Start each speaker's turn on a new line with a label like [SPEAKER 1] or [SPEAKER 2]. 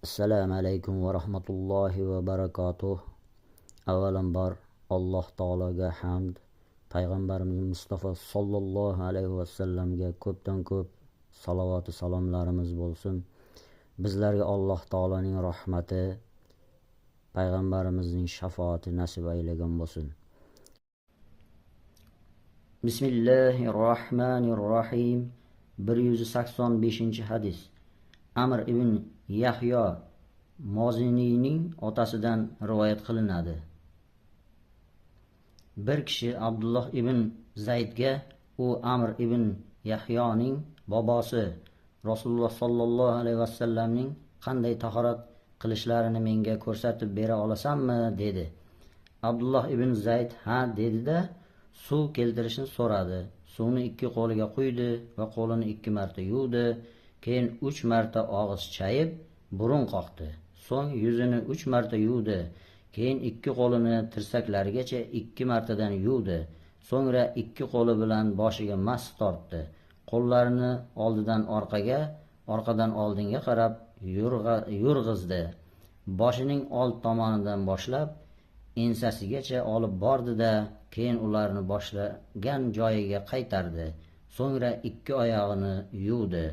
[SPEAKER 1] Assalomu alaykum va rahmatullohi va barakatuh. Avvalambor Alloh taologa hamd, payg'ambarimiz Mustafa sollallohu alayhi vasallamga ko'pdan ko'p salovati salomlarimiz bo'lsin. Bizlarga Alloh taoloning rahmati, payg'ambarimizning shafoati nasib aylagan bo'lsin. Bismillahir rohmanir rohim. 185-hadis. Amr ibn Yahyo Moziniyning otasidan rivoyat qilinadi. Bir kishi Abdulloh ibn Zaydga, u Amr ibn Yahyoning bobosi, Rasululloh sollallohu alayhi vasallamning qanday tahorat qilishlarini menga ko'rsatib bera olasanmi, dedi. Abdulloh ibn Zayd ha dedi-da, suv keltirishni so'radi. Suvni ikki qo'liga quydi va qo'lini 2 marta yuvdi. Keyin 3 marta og'iz chayib, burun qoqdi. So'ng yuzini 3 marta yuvdi. Keyin ikki qo'lini tirsaklarigacha 2 martadan yuvdi. So'ngra ikki qo'li bilan boshiga mas tortdi. Qo'llarini oldidan orqaga, orqadan oldinga qarab yurg'izdi. Boshining old tomonidan boshlab ensasigacha olib bordi-da, keyin ularni boshlagan joyiga qaytardi. So'ngra ikki oyog'ini yuvdi.